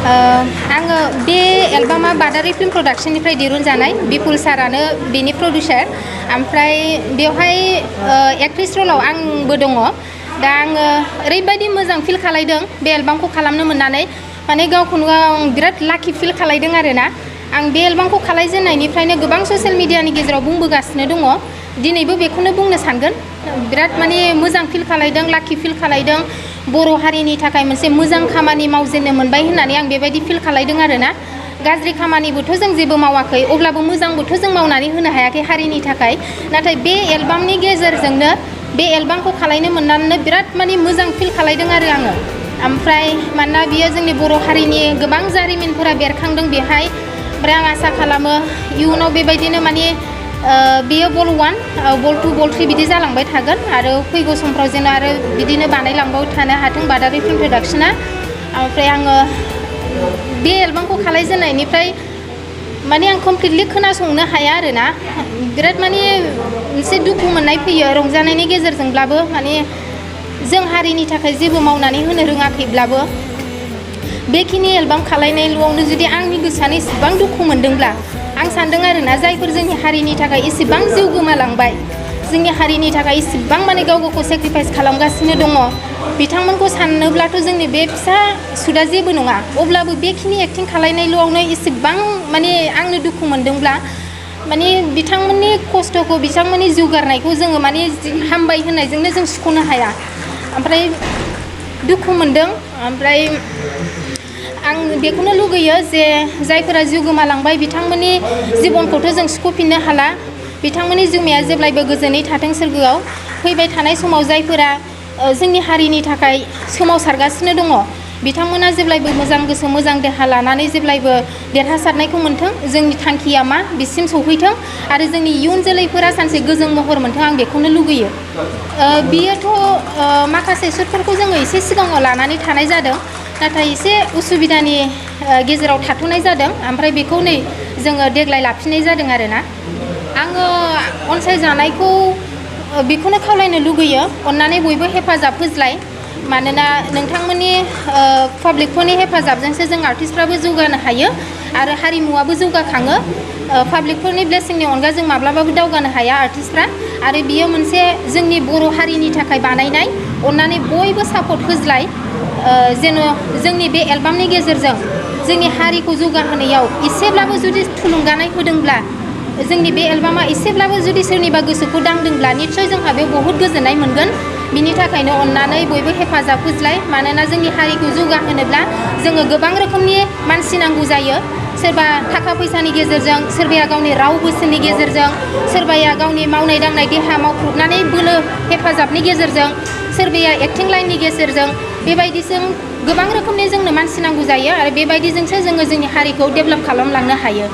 आङो बे Alabama बादारि film प्रडाक्शननिफ्राय दिरुनजानाय Bipul सारानो बेनि प्रडिउसार ओमफ्राय बेवहाय एक्ट्रेस रलाव आंबो दङ दा आङो ओरैबायदि मोजां फिल खालायदों बे एलबामखौ खालामनो मोननानै माने गावखौनो आं बिराद लाकि फिल खालायदों आरोना आं बे एलबामखौ खालायजेननायनिफ्रायनो गोबां ससियेल मिडियानि गेजेराव बुंबोगासिनो दङ दिनैबो बेखौनो बुंनो सानगोन बिराद माने मोजां फिल खालायदों लाकि फिल खालायदों बर' हारिनि थाखाय मोनसे मोजां खामानि मावजेननो मोनबाय होननानै आं बेबायदि फिल खालायदों आरोना गाज्रि खामानिबोथ' जों जेबो मावाखै अब्लाबो मोजांबोथ' जों मावनानै होनो हायाखै हारिनि थाखाय नाथाय बे एलबामनि गेजेरजोंनो बे एलबामखौ खालायनो मोननानै बिराद माने मोजां फिल खालायदों आरो आङो ओमफ्राय मानोना बियो जोंनि बर' हारिनि गोबां जारिमिनफोरा बेरखांदों बेहाय ओमफ्राय आं आसा खालामो इयुनाव बेबायदिनो माने बेयो बल 1 बल 2 बल 3 बिदि जालांबाय थागोन आरो फैगौ समफ्राव जेन आरो बिदिनो बानायलांबाय थानो हाथों बादारि फिल्म प्रडाक्शना ओमफ्राय आङो बे एलबामखौ खालायजेननायनिफ्राय माने आं कमप्लिटलि खोनासंनो हाया आरोना बिराद माने मोनसे दुखु मोननाय फैयो रंजानायनि गेजेरजोंब्लाबो माने जों हारिनि थाखाय जेबो मावनानै होनो रोङाखैब्लाबो बेखिनि एलबाम खालायनायल'आवनो जुदि आंनि गोसोआनो इसेबां दुखु मोनदोंब्ला आं सानदों आरोना जायफोर जोंनि हारिनि थाखाय इसेबां जिउ गोमालांबाय जोंनि हारिनि थाखाय इसेबां माने गाव गावखौ सेक्रिफाइस खालामगासिनो दङ बिथांमोनखौ साननोब्लाथ' जोंनि बे फिसा सुदा जेबो नङा अब्लाबो बेखिनि एक्टिं खालायनायल'आवनो इसेबां माने आंनो दुखु मोनदोंब्ला माने बिथांमोननि खस्थ'खौ बिथांमोननि जिउ गारनायखौ जोङो माने हामबाय होननायजोंनो जों सुख'नो हाया ओमफ्राय दुखु मोनदों ओमफ्राय आं बेखौनो लुगैयो जे जायफोरा जिउ गोमालांबाय बिथांमोननि जिबनखौथ' जों सुख'फिननो हाला बिथांमोननि जिउमाया जेब्लायबो गोजोनै थाथों सोरगोआव फैबाय थानाय समाव जायफोरा जोंनि हारिनि थाखाय सोमावसारगासिनो दङ बिथांमोना जेब्लायबो मोजां गोसो मोजां देहा लानानै जेब्लायबो देरहासारनायखौ मोनथों जोंनि थांखिया मा बिसिम सौहैथों आरो जोंनि इयुन जोलैफोरा सानसे गोजों महर मोनथों आं बेखौनो लुगैयो बियोथ' माखासे सुटफोरखौ जोङो एसे सिगाङाव लानानै थानाय जादों नाथाय एसे उसुबिदानि गेजेराव थाथ'नाय जादों ओमफ्राय बेखौ नै जोङो देग्लाय लाफिननाय जादों आरोना आङो अनसायजानायखौ बेखौनो खावलायनो लुगैयो अननानै बयबो हेफाजाब होज्लाय मानोना नोंथांमोननि पाब्लिकफोरनि हेफाजाबजोंसो जों आर्टिस्टफ्राबो जौगानो हायो आरो हारिमुवाबो जौगाखाङो पाब्लिकफोरनि ब्लेसिंनि अनगा जों माब्लाबाबो दावगानो हाया आर्टिस्टफ्रा आरो बियो मोनसे जोंनि बर' हारिनि थाखाय बानायनाय अननानै बयबो सापर्ट होज्लाय जेन' जोंनि बे एलबामनि गेजेरजों जोंनि हारिखौ जौगाहोनायाव एसेब्लाबो जुदि थुलुंगानाय होदोंब्ला जोंनि बे एलबामा एसेब्लाबो जुदि सोरनिबा गोसोखौ दांदोंब्ला निस्सय जोंहा बेयाव बहुद गोजोननाय मोनगोन बिनि थाखायनो अननानै बयबो हेफाजाब होज्लाय मानोना जोंनि हारिखौ जौगाहोनोब्ला जोङो गोबां रोखोमनि मानसि नांगौ जायो सोरबा थाखा फैसानि गेजेरजों सोरबाया गावनि राव बोसोननि गेजेरजों सोरबाया गावनि मावनाय दांनाय देहा मावख्रुबनानै बोलो हेफाजाबनि गेजेरजों सोरबाया एक्टिं लाइननि गेजेरजों बेबायदिजों गोबां रोखोमनि जोंनो मानसि नांगौ जायो आरो बेबायदिजोंसो जोङो जोंनि हारिखौ डेभेलप खालामलांनो हायो